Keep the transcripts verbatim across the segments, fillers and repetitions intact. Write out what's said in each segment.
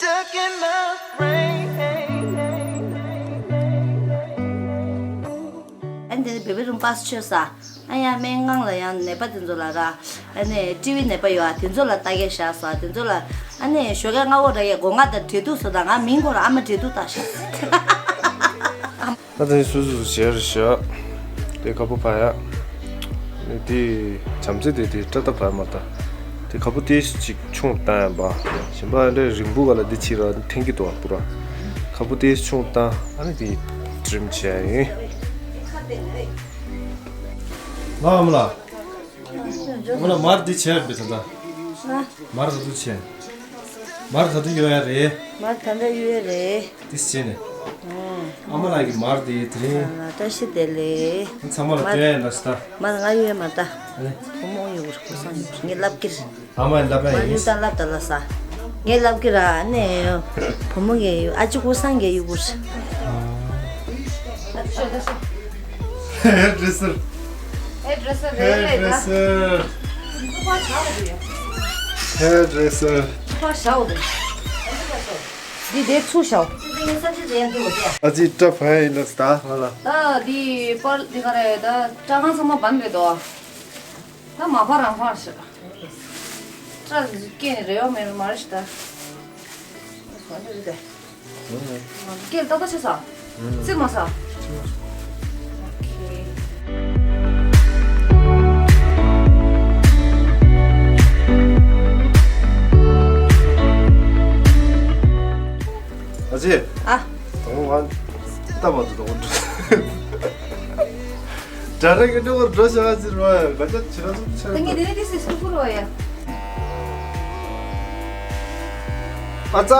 Stuck in the rain. ཨ་ནི་དེ་ནས་བེ་བི་རུམ་པ་སི་མཆོད་ས། ཨ་ཡ་སྨན་ཁང་ལ་ཡང་ནད་པ་དེ་ཚོ་ལ་ར། ཨ་ནི་ཊི་བི་ནད་པ་ཡོད་ཨ། དེ་ཚོ་ལ་ལྟ་གས་བཞག་ས། དེ་ཚོ་ལ་ཨ་ནི་ཞོགས་ཀས་སྔ་པོ་ར་ཡས་སྒོ་ང་དང་འབྲེལ་གཏུག་བཟོ་དང་། ང་མིང་ཁོ་ར་ཨ་མ་འབྲེལ་གཏུག་བཏང་ཤག་ད་དེ་སུ་སུ་ཞེར་བཞག་དེ་ཁ་པོ་ཕ་ཡ། ནི་དེ་བྱམས་བརྩེ་དེ་དེ་སྐྲ་ད་ཕ་མ་ད། དེ་ཁ་པོ་དེ་ཅིག་ཆུང་བཏང་ཡ་པ། གཞན་པ་འདྲ་རིང་པོ་ག་ལ་འདི་ཕྱི་ར་འཐེན་གི་འདུག་ཨ། པུ་ར། ཁ་པོ་དེ་ཆུང་བཏང་། ཨ་ནི་དེ་ཊི་རིམ་བྱས་ཡིན། ང་ཨ་མ་ལགས། ཨ་མ་ལགས་མར་འདི་བྱས་པས་ད་ལྟ། ཨ། མར་ག་དུས་བྱས། མར་ག་དུས་གཡོ་ཡ་རེད། མར་ད་ལྟ་གཡོ་ཡ་རེད། དེ་བྱས་ནས། ཨོ། ཨ་མ་ལགས་ཀྱི་མར་དེ་དེ་རིང་། ཨ། བཀྲ་ཤིས་བདེ་ལེགས། ཚང་མ་ལ་མར་སྟོན་ཡ་ལ་སྟ། མར་ང་གཡོ་ཡ་མ་ད། ཨ་ནི། བུ་མོ་གཡོ་དགོས་རེད། སྐུ་སང་གཡོ་དགོས་རེད། ངས་ལབ་ཀྱི་རེད། ཨ་མ་ལབ་པ་ཡིན། ལབ་ད་ལ་ས། ངས་ལབ་ཀྱི་ར། ཨ་ནི་བུ་མོ་གིས་ཨ་ཅེ་སྐུ་སང་གིས་གཡོ་དགོས་རེད། ཧེར་ཌི་རེ་སར། ཧེར་ཌི་རེ་སར་རེད་ད། ཧེར་ཌི་རེ་སར། ཧེར་ཌི་རེ་སར། འདི་དེ་ཚུར་བཞག་འདི་དེ་ཚུར་བཞག་ཨ་ཅེ་སྐྲ་ཕར་ཡིན་ལ་ད་ང་ལ། ད་འདི་པར་འདི་ག་རེ་ད་སྐྲ་ཁང་ཚང་མ་བན་རེད་དོ། ད་མ་ཕར་རང་ཕར་ཤི། སྐྲ་སྐྱེས་ནས་རེ་བ་མེད་མ་རེད་ཤི་ད། སྐྱེས་ཏག་ཏག་ཆགས་ས། ཙི་མ་ས། ཨ་ཅེ། ཨ། དང་པོ་ང་ལྟ་མ་ཐུབ་དང་པོ་འགྲོ། དྲ་རྒྱ་གི་འགྲོ་བར་འགྲོ་བྱ་ཟེར་བ་ཡ་ག་ཅག་ཕྱི་ལ་ཚུགས་ཆ། ད་ངས་དེ་ནས་དེ་སྲིད་སྐུ་ཁུར་བ་ཡ། ཨ་ཙ།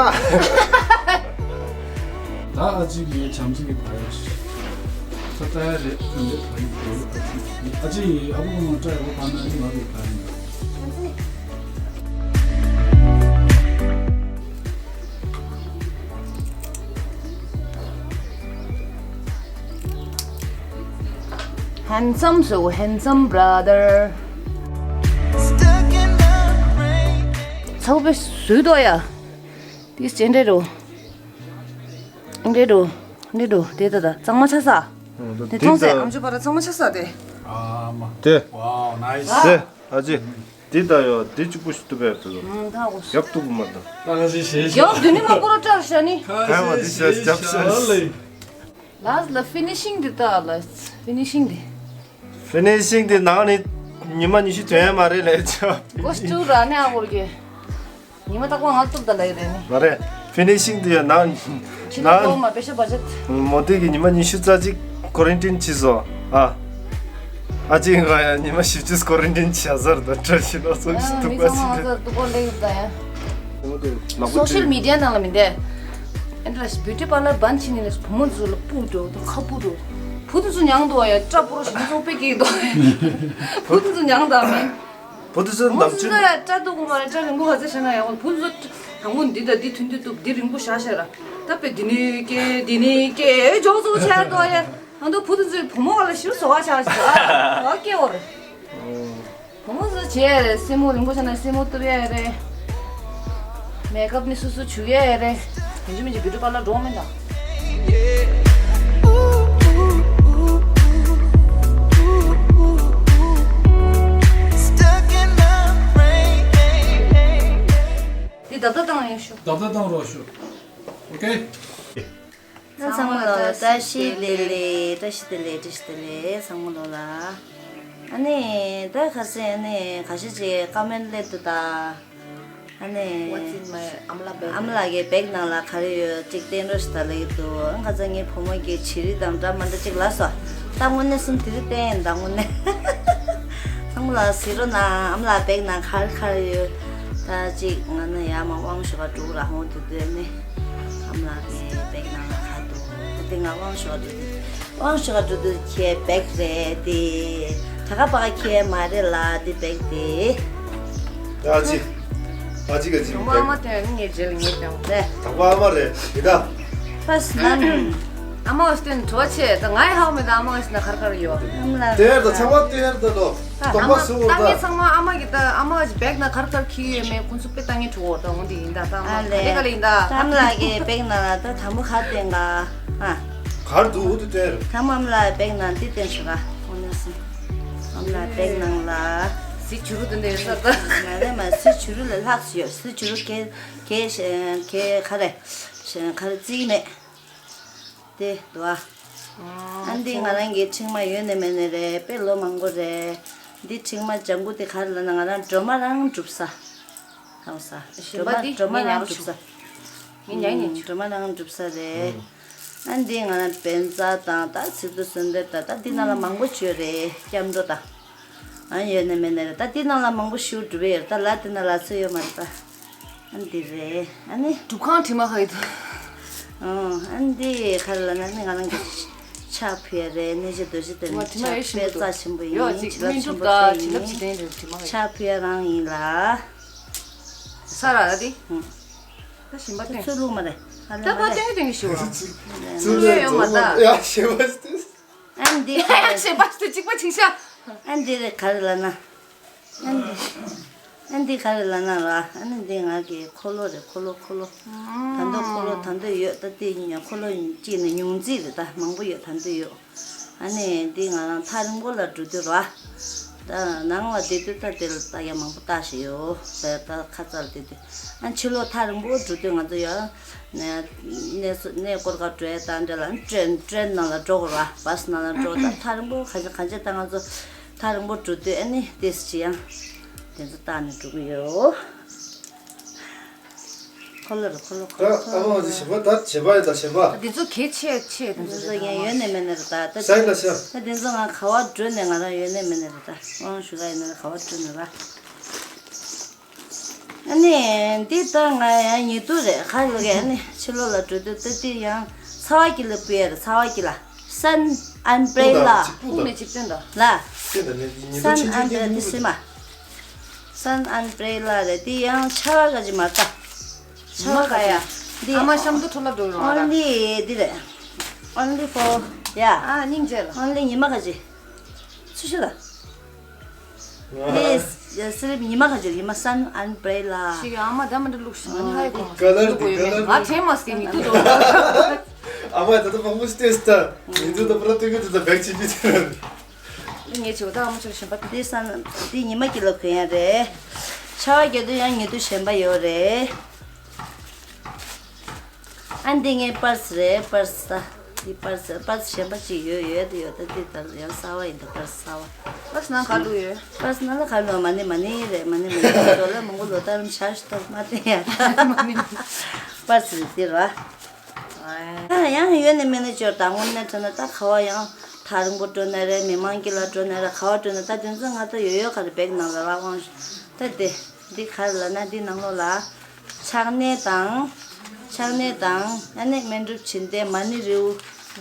ད་ཨ་ཅེ་གིས་བྱམས་བརྩེ་གི་བ་ཡ་ཞིག་ད་ལྟ་ཡ་རེད། ཨ་ཅེ་ཨ་ཅེ་ཡིས་ཨ་བུ་ངོ་སྐྲ་ཡག་པོ་བ་ན་ནི་ང་རུ་བ་ཡིན། Handsome so handsome brother. ཚ་བོ་པས་བཟོས་དོ་ཡ། དེ་ཅན་འདྲེ་རུ། འདྲེ་རུ། འདྲེ་རུ། དེ་ད་ད་གཙང་མ་ཆ་ས། དེ་མཐོང་ཚེ་ཨམ་ཅོག་པ་ར་གཙང་མ་ཆ་ས་དེ། ཨ་མ། དེ། Wow, nice. དེ་ཨ་ཅེ། འདི་ལྟ་ཡོད། འདི་གཅིག་པུ་ཞིག་ཏུ་བས་ཏུ། ཨང་ཐག་གོ། ཡག་ཏུ་གུ་མ་ད། ད་ག་ཞིག་ཞེས་ཞེས། ཡག་དུ་ནི་མ་པོ་རོ་ཏྲར་ཤ་ནི། ཁ་ཁ་མ་འདི་ཞེས་ཞེས་རྒྱབ་ཤ་ཤ་ལེ། ལ་ལ་ཕི་ནི་ཤིང་འདི་ལྟ་ལ། ཕི་ནི་ཤིང་འདི། ཕི་ནི་ཤིང་འདི་ནང་ནི་ཉི་མ་ཉི་ཤུ་དོན་ཡ་མ་རེད་ལས་ཆོ། གོ་སྤྲུག་ར་ནི་ཨ་གོར་གི། ཉི་མ་རྟག་པར་ང་གཏུབ་ད་ལ་ཡི་རེད་ནི། མ་རེད། ཕི་ནི་ཤིང་དེ་ཡང་ནང་ཕྱི་ནང་ལོ་མ་པེ་ཤ་བ་ཅད། མོ་དེ་གི་ཉི་མ་ཉི་ཤུ་རྩ་གཅིག་ཀོ་རན་ཊིན་བྱས་སོ། ཨ། ཨ་ཅེ་ང་ཡང་ཉི་མ་བཞི་བཅུ་ཀོ་རན་ཊིན་བྱས་ཟེར་ད་བཀྲ་ཤིས་ལ་སོགས་ཤིག་ཐུག་པ་ཞིག་རེད། ལག་པ་ལེགས་ད་ཡ། སོ་ཤལ་མི་ཌི་ཡ་ནང་ལ་མི་འདས། ཨེ་འདྲ་བིའུ་ཊི་པར་ལར་བན་ཕྱིན་ནས་བུ་མོ་ཚོ་ལ་སྤུ་འགྲོ་དང་ཁ་སྤུ་འགྲོ། བུ་དེ་ཚོ་མྱངས་འདུག་ཡ། སྐྲ་སྤུ་རོ་ཞིག་ཚོ་དཔེ་སྐྱིད་འདུག་བུ་དེ་ཚོ་མྱངས་དང་མིན། བུ་དེ་ཚོ་བུ་ནམ་ཚོ་ཆུ་ལ་སྐྲ་དུ་གུ་མ་རེད། སྐྲ་རིང་པོ་ག་ཚོད་བྱས་ན་ཡག་པོ། བུ་ཚོ་དང་པོ་འདི་དང་འདི་མཐུན་འདི་གཏུབ། འདི་རིང་པོ་བཞག་བཞག་ར། ད་དཔེ་འདི་ནས་སྐྱེ་འདི་ནས་སྐྱེ་ཨེ་ཇོ་ཚོ་ཆགས་འདུག་ཡ། ང་ཚོ་བུ་དེ་ཚོའི་བུ་མོ་ག་ལ་ཞིབ་བཟོ་བ་ཆགས་ཤག་ཨ་སྐྱེ་བོར། བུ་མོ་ཚོ་བྱས་རེད། སེན་མོ་རིང་པོ་བྱས་ན་སེན་མོ་གཏུབ་ཡ་རེད། མེག་ཨབ་ནི་སོ་སོ་བྱུག་ཡ་རེད། ཡིན་གཅིག་མིན་གཅིག་བིའུ་ཊི་པར་ལར་འགྲོ་མིན་ད། Stuck in the rain. འདི་རྡབ་རྡབ་བཏང་ཡོང་ཤོག་རྡབ་རྡབ་བཏང་རོགས་ཞུ། ཨོ་ཀེ། ཚང་མ་ལ་བཀྲ་ཤིས་བདེ་ལེགས། བཀྲ་ཤིས་བདེ་ལེགས། བཀྲ་ཤིས་བདེ་ལེགས་ཚང་མ་ལ། ཨ་ནི་ད་ག་ཚོད་ཨ་ནི་ཁ་ཤས་ཅིག་ཀོ་མེན་ཊི་སླེབས་འདུག་ད། ཨ་ནི། What's in my amla bag? ཨ་མ་ལགས་ཀྱི་བེག་ནང་ལ་ག་རེ་ཡོད་ཅིག་བསྟན་རོགས་ཞུ་ད་ལབ་ཀྱི་འདུག་ཨ་ཁ་ཚ་ངའི་བུ་མོ་གི་བྱི་རིལ་དང་འདྲ་མི་འདྲ་ཅིག་ལབ་སོང་། ད་དངོས་གནས་སེམས་དེ་རིང་བརྟན་ཡིན་ད་དངོས་གནས། ཚང་མ་ལ་གཟིགས་རོགས་གནང་། ཨ་མ་ལགས་བེག་ནང་ག་རེ་ག་རེ་ཡོད། ད་ཅིག་ང་ནི་ཡར་མར་དབང་ཞུ་ག་འགྲོ་གི་ར་ཧོང་དུ་དུས་ནི། ཨ་མ་ལགས་ཀྱི་བེག་ནང་ལ་ག་འདུག་དེ་ང་དབང་ཞུ་ག་འགྲོ་དུས། དབང་ཞུ་ག་འགྲོ་དུས་ཁྱེད་བེག་རེད་དེ། ད་ག་པ་ག་ཁྱེད་མ་རེད་ལ་དེ་བེག་དེ། ཨ་ཅེ། ཨ་ཅེ་ག་ཅི་དང་པོ་ཨ་མ་བེག་སྟོན་ནི་ངའི་རྗེས་ལ་ངས་སྟོན། རེད། དང་པོ་ཨ་མ་རེད་ཡིན་ད། ཕ་སི་ནམ། ཨ་མ་བ་སྟོན་བྲོ་ཆེ་ད་ང་ཡི་ཧའོ་མེད་ད་ཨ་མ་བ་ཞིག་ན་གར་གར་ཡོད། ཨམ་ལ་དེར་ད་ཚང་མ་དེར་ད་དོ། ད་སྟོང་ཨ་མ་པ་སུ་བོར་ད་ད། ངས་ཚང་མ་ཨ་མ་གི་ད་ཨ་མ་བ་ཞིག་བེག་ན་གར་གར་ཁྱི་ཡོད་མེད་ཁོང་ཚོ་དཔེ་ད་ངས་བྲོ་བོར་ད་འོང་དེ་ཡིན་ད་ད་ཨ་མ་ཨ་ག་ལེ་ལེ་ག་ལེ་ཡིན་ད། ད་ཨམ་ལ་གི་བེག་ན་ལ་ད་དམ་པོ་གར་བསྟན་ག་ཨ། གར་འདུག་འུ་དུ་དེར། ད་ཨམ་ལ་བེག་ན་འདི་བསྟན་ཤོག་ག་འོ་ན་སོང་། ཨམ་ལ་བེག་ནང་ལ། སི་ཆུ་རུ་དུ་འདི་ཡོད་ས་ད། ང་རེ་མ་སི་ཆུ་རུ་ལ་ལྷག་ཡོད་སི་ཆུ་རུ་གེ་གེ་གེ་ག་རེ་ག་རེ་རྩིས་མེད། དེ་འདུག་ཨ། ཨ་འདི་ང་རང་གི་ཁྲིག་མ་ཡོད་ནས་མེད་ནས་རེད་དཔེ་ལོ་མང་པོ་རེད། འདི་ཁྲིག་མ་ལྗང་གུ་དེ་ག་རེ་ལབ་ན་ང་རང་སྒྲོལ་མ་རང་སྒྲུབ་ས། ཧང་ས། གཞན་པ་སྒྲོལ་མ་འདི་སྒྲོལ་མ་ངས་རང་ཉར་སྒྲུབ་ས། ཆུག་ངས་ཉར་ཉར་ཆུག་སྒྲོལ་མ་རང་སྒྲུབ་ས་རེད། ཨ་འདི་ང་རང་བན་ཚ་དང་ད་ཚིག་ཏུ་སོན་འདེབས་དང་ད་འདི་ནང་ལ་མང་པོ་བྱོས་རེད་སྐྱབས་འགྲོ་དང་། ཨ་ཡོད་ནས་མེད་ནས་རེད་ད་འདི་ནང་ལ་མང་པོ་ཞུ་སྒྲུབ་པ་ཡོད་རེད་ད་ལ་འདི་ནང་ལ་ཚོད་ཡོད་མ་རེད་ད། ཨ་འདི་རེད་ཨ་ནི། སྒྲུབ་ཁང་དྲི་མ་ཧ་ཡི་དུ། ཨང་ཨ་འདི་ག་རེ་ལབ་ན་ནི་ང་རང་གི་ཕྱག་ཕུལ་ཡ་རེད་གནས་ཆེན་རྡོ་རྗེ་གདན་ང་དྲི་མ་ཡོད་ཕྱག་ཕུལ་ཡ་རྩ་ཆེན་པོ་ཡིན་ཡོད་ཅིག་བྱིན་རླབས་སྨིན་ཆེན་གྲུབ་པོ་དང་བྱིན་རླབས་ཆེ་ཡིན་ལྡན་རེད་དྲི་མ་ཧ་ཡི། ཕྱག་ཕུལ་ཡ་རང་ཡིན་ལ། ས་ར་ར་དི། ད་ཞིམ་པ་སྟོན། ཚུར་བླུགས་མ་རེད། ཧ་ལས་ད་མ་པ་རེད། སྟོན་སྟོན་གྱི་ཞུ་བ། ཚུར་ཡོད་ཡོད་མ་ད། ཡ་ཞེ་པ་སྟོན། ཨ་འདི་ཡ་ཡ་ཞེ་པ་སྟོན་གཅིག་པ་ཆིག་ཤ། ཨ་འདི་རེད་ག་རེ་ལབ་ན། ཨ་འདི་ཨ་འདི་ག་རེ་ལབ་ན་ར་ཨ་ནི་འདི་ང་གི་འཁོར་ལོ་རེད་འཁོར་ལོ་འཁོར་ལོ། ད་འདོད་འཁོར་ལོ་ད་འདོད་ཡོད་ད་དེ་འཁོར་ལོ་གཅིག་ནས་ཉུང་རྩིས་རེད་ད་མང་པོ་ཡོད་ད་འདོད་ཡོད། ཨ་ནི་འདི་ང་རང་ཐག་རིང་པོ་ལ་འགྲོ་དུས་ར། ད་ནང་ལ་བསྡད་དུས་ད་དེ་ལ་ལྟ་ཡ་མང་པོ་ལྟ་ཞིག་ཡོད་ཟེར་ད་ཁ་ཚ་ལ་བསྡད་དུས་ཨ་ཕྱི་ལོགས་ཐག་རིང་པོ་འགྲོ་དུས་ང་ཚོ་ཡང་གནས་སྐོར་ག་འགྲོ་ཡ་ད་འདྲ་ལ་ཊྲེན་ཊྲེན་ནང་ལ་འགྲོ་དགོས་ར་བྷ་སི་ནང་ལ་འགྲོ་ད་ཐག་རིང་པོ་ག་ཅི་ག་ཅི་ད་ང་ཚོ་ཐག་རིང་པོ་འགྲོ་དུས་ཨ་ནི་ཏེས་ཅི་ཡང་དེ་ཚོ་ལྟ་ནས་འགྲོ་གི་ཡོད། ཁོ་ལོ་རེ་ཁོ་ལོ་ཁོ་ད་ལོ་ཁོ་ཨ་མ་ལོ། འདི་ཞེ་པ་ད་བྱེད་པ་ཡིན་ད་བྱེད་པ། འདི་ཚོ་གལ་ཆེ་ཆེ་དེ་འདི་ཚོ་ཚོ་ཡང་ཡོད་ནས་མེད་ནས་རེད་ད་ད་ས་ཡིན་ད་ཤ། ད་འདི་ཚོ་ང་ག་བ་འགྲོ་ནས་ང་རང་ཡོད་ནས་མེད་ནས་རེད་ད་དབང་ཞུ་ག་ཡིན་ན་ག་བ་འགྲོ་ནས་ར། ཨ་ནི་འདི་ད་ང་ཡང་ཉེ་དུ་རེད་ཁ་ལོ་གས་ཨ་ནི་ཕྱི་ལོགས་ལ་འགྲོ་དུས་ད་འདི་ཡང་ཚ་བ་གི་ལ་བུ་ཡ་རེད་ཚ་བ་གི་ལ་སན་ཨན་བྷི་རེ་ལ་སྤུ་དང་སྤུ་མེ་ཅིག་སྟོན་ད་ལ་སྟོན་ད་ནི་ཉེ་དུ་སན་ཆུང་ཆུང་ཨན་བྷི་རེ་གི་ལ་འདི་སེ་མ། Sun umbrella རེད། འདི་ཡང་ཆར་པ་ག་ཅིག་མ་ལྟ། ཆར་པ་ག་ཡ། འདི་ཨ་མ་གཤམ་དུ་འཕྲོ་བརླག་འགྲོ་གི་རེད་བ། Only འདི་རེད། Only for yeah ཨ་སྙིང་རྗེ་ལ། Only ཉི་མ་ག་ཅིག་ཚུར་ཤོག་ལ། འདི་སི་ལིབ་ཉི་མ་ག་ཅིག་ཉི་མ་sun umbrella ཞིག་ཨ་མ་ད་མ་འདྲ་ལུག་ཤིག་ཨ་ནི་ཧ་ཡི་གོ་མ་ཀ་ལར་འདི་ཀ་ལར་ང་དྲན་མ་སྐྱེ་མི་ཐུབ་འགྲོ། ཨ་མ་ད་ལྟ་མང་པོ་ཞིག་བལྟས་སྟ། ཉི་དུ་ད་པུ་ར་ཏུ་གི་དུ་ད་བེག་ཅིག་ཅིག་ཅིག་ངས་བྱེད་པ་ད་ཨ་མ་ཆོག་གཞན་པ་དེ། འདི་ས་འདི་ཉི་མ་གི་ལ་གོན་ཡ་རེད། ཆར་པ་རྒྱག་དུས་ཡང་ཉི་དུ་གཞན་པ་ཡོད་རེད། ཨ་འདི་ངའི་པར་སི་རེད་པར་སི་ད། འདི་པར་སི་པར་སི་གཞན་པ་ཅིག་ཡོད་ཡོད་དུ་ཡོད་ད་འདི་ད་ཡང་གསར་པ་ཡིན་ད་པར་སི་གསར་པ། པར་སི་ནང་ག་ལུ་ཡོད། པར་སི་ནང་ལ་ག་ལུ་མ་ནི་མ་ནི་རེད་མ་ནི་མ་ནི་ཌོ་ལར་མང་པོ་ལོ་ད་རམ་ཆར་ཞིག་ཐོག་མ་བསྟན་ཡ། པར་སི་རེད་འདི་ར། ཨ་ཡང་ཡོད་ནས་མེད་ནས་ཅོར་དང་དངོས་གནས་དྲན་ན་ད་ག་བ་ཡང་ཐག་རིང་པོ་འགྲོ་ནས་རེད་མི་མང་གི་ལ་འགྲོ་ནས་རེད་ག་བ་འགྲོ་ནས་ད་དེ་ཚོ་ང་ད་ཡོད་ཡོད་ག་རེ་བེག་ནང་ལ་རག་དབང་ད་དེ་འདི་ག་རེ་ལབ་ན་འདི་ནང་ལོགས་ལ་ཕྱག་ནས་དང་ཕྱག་ནས་དང་ཨ་ནི་སྨན་སྒྲུབ་བྱིན་ཏེ་མ་ཎི་རིའུ་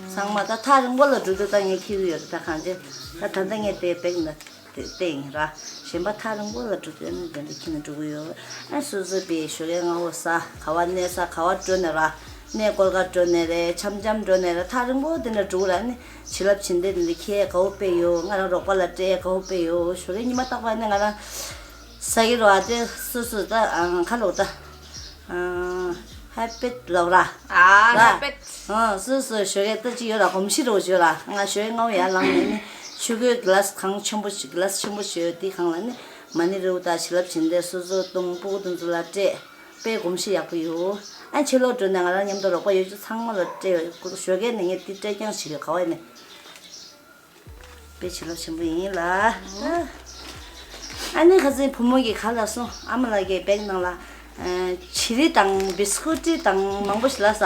ཚང་མ་ད་ཐག་རིང་པོ་ལ་འགྲོ་དུས་ད་ངས་ཁྱེར་གི་ཡོད་རེད་ད་གང་ཅི་ད་ད་ལྟ་ངས་དེ་བེག་ནང་དེ་བལྟས་ཡིན་ར། གཞན་པ་ཐག་རིང་པོ་ལ་འགྲོ་དུས་ཨ་ནི་དེ་འདྲ་ཁྱེར་ནས་འགྲོ་གི་ཡོད། ཨ་སོ་སོ་པའི་ཞོགས་ཀས་སྔ་པོ་ཟ་ག་བ་གནས་ས་ག་བ་འགྲོ་ནས་ར། གནས་སྐོར་ག་འགྲོ་ནས་རེད་འཆམ་འཆམ་འགྲོ་ནས་ར་ཐག་རིང་པོ་དེ་འདྲ་འགྲོ་གི་ར་ཨ་ནི་བྱིན་རླབས་བྱིན་དེ་དེ་འདྲ་ཁྱེད་དགའ་བོ་དཔེ་ཡོད་ང་རང་རོགས་པ་ལ་སྤྲད་དགའ་བོ་དཔེ་ཡོད་ཞོགས་ཀས་ཉི་མ་རྟག་པ་ཨ་ནི་ང་རང་ཟ་གི་རོ་ཨ་དེ་སོ་སོ་ད་ཨ་ཁ་ལོག་ད། ཧེ་བེད་ལབ་ར། ཨ་ཧེ་བེད། ཨ་སོ་སོ་ཞོགས་ཀས་ལྟ་ཅི་ཡོད་ར་གོམས་གཤིས་རོ་ཞོ་ར་ང་ཞོགས་ཀས་སྔ་པོ་ཡར་ལངས་ནས་ནི་ཆུ་ཁོལ་གི་ལ་སི་གང་ཆེན་པོ་ཞིག་གི་ལ་སི་ཆེན་པོ་ཞིག་ཡོད་དེ་གང་ལ་ནི་མ་ཎི་རེའུ་དང་བྱིན་རླབས་བྱིན་ཏེ་སོ་སོ་གཏོང་སྤུ་གུ་དེ་ཚོ་ལ་སྤྲད་དཔེ་གོམས་གཤིས་ཡག་པོ་ཡོད། ཨ་ཕྱི་ལོགས་འགྲོ་ནས་ང་རང་མཉམ་དུ་རོགས་པ་ཡོད་ཅུ་ཚང་མ་ལ་སྤྲད་ཡོད་ཞོགས་ཀས་ནས་ངས་དེ་སྤྲད་རྐྱང་བྱེད་ཡོད་ག་བ་ཡིན་ནས། དཔེ་བྱིན་རླབས་ཆེན་པོ་ཡིན་ལ། ཨ་ནི་ཁ་སང་བུ་མོ་གིས་ག་ལ་སོང་ཨ་མ་ལགས་ཀྱིས་བེག་ནང་ལ་བྱི་རིལ་དང་བི་སི་ཀུ་ཊི་དང་མང་པོ་ཞིག་ལ་ས།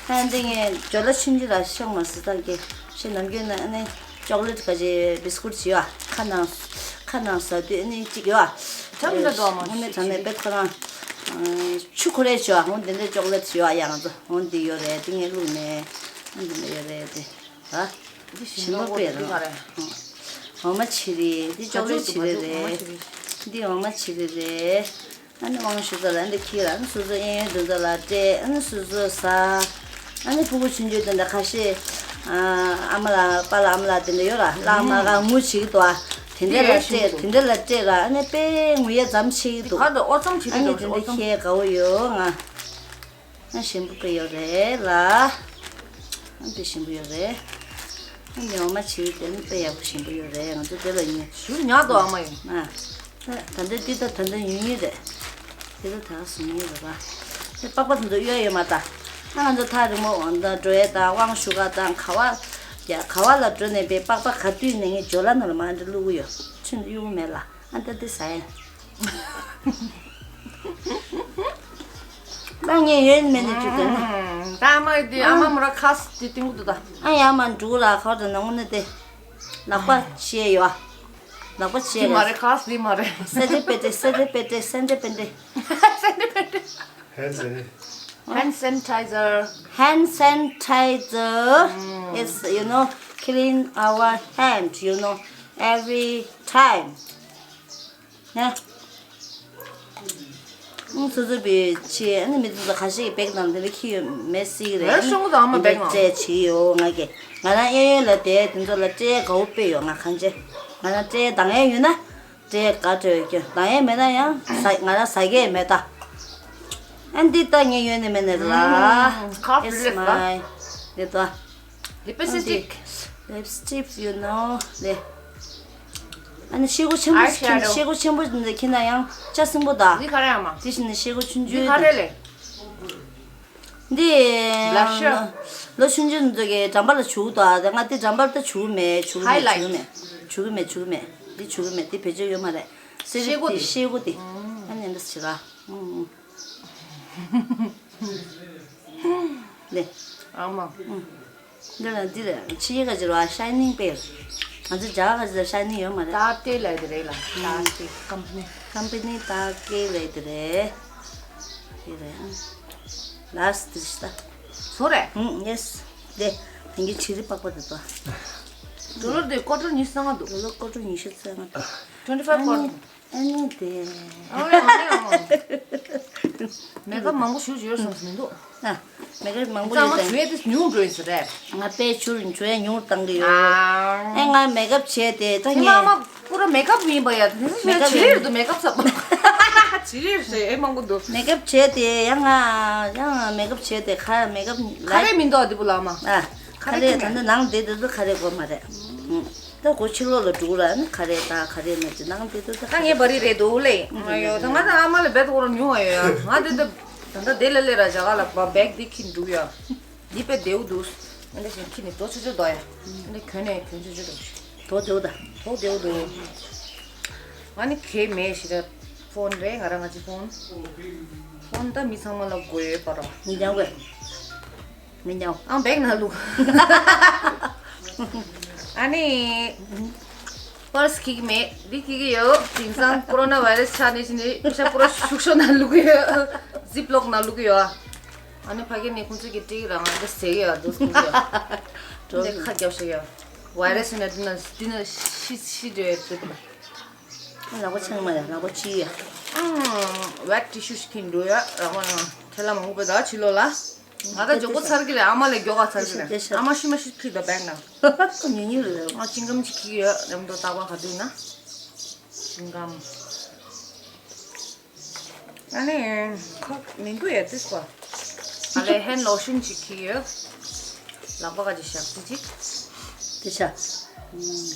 ཨ་འདི་ངས་ཇོ་ལ་ཆུང་ཆུང་ལ་ཤོག་མ་སི་ཏང་གི་ཤི་ནམ་རྒྱུན་ན་ཨ་ནི་ཅོག་ལེ་ཊི་ག་ཅི་བི་སི་ཀུ་ཊི་ཅི་ཡོད་ཁ་ནང་ཁ་ནང་ཟ་དུས་ཨ་ནི་གཅིག་ཡོད། ཁྲམ་ན་འགྲོ་མ་ཨ་ནི་དྲང་ནས་བེད་ཁོ་རང་ཆུ་ཁོ་རེ་ཅོ་འོ་འདི་འདྲ་ཅོག་ལེ་ཊི་ཅི་ཡོད་ཡང་ཚོ་འོ་འདི་ཡོད་རེད་འདི་ངས་བླུགས་ནས་འོ་འདི་འདྲ་ཡོད་རེད་དེ། ཨ། འདི་ཞིམ་པོ་དཔེ་རང་། འོ་མ་བྱི་རིལ་འདི་ཅོག་ལེ་བྱི་རིལ་རེད། འདི་འོ་མ་བྱི་རིལ་རེད། ཨ་ནི་དབང་ཞུ་ཚ་ལ་འདི་ཁྱི་ལ་ཨ་ནི་སོ་སོ་གཡས་གཡོན་འདུག་ཚ་ལ་སྤྲད་ཨ་ནི་སོ་སོ་ཟ། ཨ་ནི་ཕྲུ་གུ་ཆུང་ཆུང་དེ་འདྲ་ཁ་ཤས། ཨ་མ་ལགས་པཱ་ལགས་ཨ་མ་ལགས་དེ་འདྲ་ཡོད་ར། ལག་མ་ག་ངུ་བྱེད་ཀྱི་འདུག་ཨ། དེ་འདྲ་ལ་སྤྲད། དེ་འདྲ་ལ་སྤྲད་ར། ཨ་ནི་དཔེ་ངུ་ཡ་ཙམ་བྱེད་ཀྱི་འདུག་ཨ་ནི་དེ་འདྲ་ཤེས་དགའ་བོ་ཡོད་ང་། ཨ་ཞིམ་པོ་དཔེ་ཡོད་རེད་ལ། ཨ་དཔེ་ཞིམ་པོ་ཡོད་རེད། ཨ་ནི་འོ་མ་བྱེད་དེ་ནི་དཔེ་ཡག་པོ་ཞིམ་པོ་ཡོད་རེད། ང་ཚོ་དེ་ལ་ཉོས། ཞུ་ཉག་ཏོ་ཨ་མ་ཡིན། ཨ། ད་ལྟ་འདི་ད་ད་ལྟ་ཉུང་ཉུང་རེད། དེ་ད་ད་ག་སོང་ཉུང་རེད་པ། དེ་པགས་པ་དེ་ཚོ་གཡོ་ཡོད་མ་ད། ཨ་ང་ཚོ་ཐག་རིང་མོ་འོང་ད་འགྲོ་ཡས་དང་དབང་ཞུ་ག་དང་ག་བ། ཡ་ག་བ་ལ་འགྲོ་ནས་པའི་པགས་པ་ག་དུས་ནས་ངས་ཇོ་ལ་ནང་ལ་མ་འདྲ་བླུག་གི་ཡོད། ཚུན་གཡུག་མེད་ལ། ཨ་ད་འདི་ཟ་ཡ། ད་ངས་ཡོད་མེད་ནས་བཅུག་གི་ན། ད་ཨ་མ་འདི་ཨ་མ་མོ་ར་ཁ་སི་དེ་ཏིང་གུ་དུ་ད། ཨ་ཡ་མ་འགྲུག་ར་ཁ་བ་དང་ནང་ནས་དེ། ལག་པ་ཕྱིས་ཡོད། ལག་པ་ཕྱིས་དེ་མ་རེད། ཁ་སི་དེ་མ་རེད། སེ་ཏེ་པེ་ཏེ་སེ་ཏེ་པེ་ཏེ་སེ་ཏེ་པེ་ཏེ། སེ་ཏེ་པེ་ཏེ། Hand sanitizer. Hand sanitizer is, you know, clean our hand, you know, every time. ཡ། ཨང་སོ་སོ་བའི་ཆེ་ཨ་ནི་མི་ཚོ་ཁ་ཤས་ཀྱི་བེག་དང་དེ་འདྲ་ཁྱི་ཡོད་མེད་སྲིད་ཀྱི་རེད། རེ་ཤོང་དང་ཨ་མ་བེག་ནང་སྤྲད་བྱས་ཡོད་ང་གི། ང་རང་གཡས་གཡོན་ལ་བསྡད་དེ་ཚོ་ལ་སྤྲད་དགའ་བོ་དཔེ་ཡོད་ང་གང་ཅི། ང་རང་སྤྲད་དང་ཡས་ཡོད་ན་སྤྲད་དགའ་སྤྲད་ཡོད་ཀྱི་དང་ཡས་མེད་ན་ཡང་ཟ་ང་རང་ཟ་གི་མེད་ད། ཨ་འདི་ལྟ་ངས་ཡོད་ནི་མེད་ནི་ར། ཁ་It's ཕི་ལེ་ལ། My འདི་ལྟ། Lipstick. Lipstick, you know, ལེ། ཨ་ནི་ཤེལ་སྒོ་ཆེན་པོ་Eyeshadow. ཤེལ་སྒོ་ཆེན་པོ་འདི་ཁྱེར་ན་ཡང་ལྕགས་སྲིན་པོ་དང་། འདི་ག་རེ་ཨ་མ། དེ་བཞིན་ནི་ཤེལ་སྒོ་ཆུང་འདི་ཆུང་ག་རེ་ལེ། འདི་Blusher. ལོ་ཆུང་ཆུང་འདི་གི་འགྲམ་པ་ལ་བྱུག་དང་དེ་ང་འདི་འགྲམ་པར་ད་བྱུག་མེད་བྱུག་མེད་Highlight. བྱུག་མེད་བྱུག་མེད་བྱུག་མེད་འདི་བྱུག་མེད་འདི་བེད་སྤྱོད་ཡོད་མ་རེད། ཤེལ་སྒོ་འདི། ཤེལ་སྒོ་འདི། ཨ་ནི་འདི་ཞིག་ར། ལེ། ཨ་མ། འདི་ལ་འདི་རེད། ཕྱི་ཡི་ག་ཅི་ར་ཤའི་ནིང་པེ། ང་ཚོ་རྒྱ་ག་ཅི་ཤའི་ནིང་ཡོད་མ་རེད། ཏཱ་ཏེ་ལབ་དེ་རེད་ལ། ཏཱ་ཏེ་ཀམ་པ་ནི། ཀམ་པ་ནི་ཏཱ་ཏེ་ལབ་དེ་རེད། དེ་རེད། ལཱ་སི་ཊི་དེ་ཤི་ད། སོ་རེད། ཧུམ་ཡེ་སི། དེ་དེང་གི་ཕྱི་རི་པགས་པ་དེ་ཚོ། ཌོ་ལར་དེ་ཀོ་ཊར་ཉི་ཤུ་རྩ་ལྔ་འདུག་ཌོ་ལར་ཀོ་ཊར་ཉི་ཤུ་རྩ་ལྔ་འདུག twenty five ཀོ་ཊར། ཨ་ནི་དེ། ཨ་ནི་ཨ་ནི་ཨ། མེ་ཀབ་མང་པོ་ཞུ་ཡོད་བསམ་མི་འདུག་ཨ། མེ་ཀབ་མང་པོ་ཡོད་དེ། ཚང་མ་བྱུས་ཏེ་ཉུང་འགྲོ་ཡིན་ཟེར་རེད། ང་དཔེ་ཆུར་བྱུས་ཡ་ཉུང་བཏང་གི་ཡོད། ཨ། ཨེ་ང་མེ་ཀབ་བྱས་ཏེ་ད་ངས། ཕུ་ར་མེ་ཀབ་ཡིན་པ་ཡ། དེ་ཚོ་མེ་ཀབ་བྱི་རིལ་འདུག་མེ་ཀབ་ཚབ། བྱི་རིལ་ཞེས་ཨེ་མང་པོ་འདུག་མེ་ཀབ་བྱས་ཏེ་ཡང་ང་ཡང་མེ་ཀབ་བྱས་ཏེ་ཁ་མེ་ཀབ་ཁ་རེ་མི་འདུག་ཨ་དེ་བུ་ལགས་མ། ཨ། ཁ་རེ་ད་ནི་ནང་དེ་དེ་ཚོ་ཁ་རེ་དགོས་མ་རེད། ཨུ། ད་གོ་ཕྱི་ལོགས་ལ་འགྲོ་ར་ནི་ཁ་རེ་ད་ཁ་རེ་ན་ཅི་ནང་དེ་དེ་ད་ད་ངས་བ་རི་རེད་འདུག་ལེ། ཨ་ཡོ་ད་ང་ད་ཨ་མ་ལ་བེད་གོ་ར་ཉུང་བ་ཡོད་ཡ། ང་དེ་ད་ད་ད་དེ་ལ་ལེ་ར་ཇ་ག་ལ་བ་བེག་དེ་ཁྱི་འགྲུག་ཡ། འདི་པེ་དེའུ་འདུག་ཨ་འདྲ་ཞིག་ཁྱི་ནི་དོ་ཆོ་ཆོ་དོ་ཡ། ཨ་འདྲ་གྱོན་ནས་གྱོན་ཆོ་ཆོ་འགྲོ་ཞིག་དོ་དེའུ་ད། དོ་དེའུ་འདུག་ང་ནི་གེ་མེད་ཞིག་ད་ཕོན་རེད་ང་རང་ང་ཅི་ཕོན། ཕོན་ད་མི་ཚང་མ་ལ་དགོས་ཡོད་པ་ར། མི་ཉམས་གོ་མི་ཉམས། ཨང་བེག་ནང་བླུགས། ཨ་ནི། པར་སི་འཁྱེར་གྱི་མེད། འདི་འཁྱེར་གྱི་ཡོད། དེང་སང་ཀོ་རོ་ན་བྷའི་རེ་སི་ཆགས་ནས་ཕྱིན་ནས་པེ་ས་པུ་ར་ཤུག་ཤོག་ནང་བླུགས་ཀྱི་ཡོད། ཛིབ་ལོག་ནང་བླུགས་ཀྱི་ཡོད། ཨ་ནི་ཕ་གི་ནས་ཁོང་ཚོས་ཀྱི་ཏིག་རང་འདི་ཟེར་གྱི་ཡོད། འདི་ཟེར་གྱི་ཡོད། འདི་ཁ་རྒྱབ་ཤིག་ཡོད། བྷའི་རེ་སི་ནས་འདི་ན་འདི་ན་ཤི་ཤི་འདྲ་ཡོད་ཟེར་གྱི་ལ། ལག་པ་ཆང་མ་ཡ་ལག་པ་ཅི་ཡ། ཨང་། ཝེཊ་ཊི་ཤུ་ཞིག་འཁྱེར་འགྲོ་ཡ་ར་མ་ན་ཁྲེ་ལ་མང་པོ་དག་ཕྱི་ལོགས་ལ། ང་ད་མགྱོགས་པོ་ཚར་གི་རེད། ཨ་མ་ལས་མགྱོགས་ག་ཚར་གི་རེད། ཨ་མ་ཤི་མ་ཤི་ཁྱི་ད་བེག་ནང་། ཉུང་ཉུང་རེད། ང་ཅིང་ཀམ་ཅིག་ཁྱི་ཡོད་རེམ་དོ་ཏག་པ་ག་དུས་ན། ཅིང་ཀམ། ཨ་ནི་ཁ་མི་འདུག་ཡ་ཏིས་པ། ཨ་ལས་ཧེན་ལོ་ཤུན་ཅིག་ཁྱི་ཡོད། ལག་པ་ག་ཅིག་ཞག་ཅིག་ཅིག་ཏི་ཤ།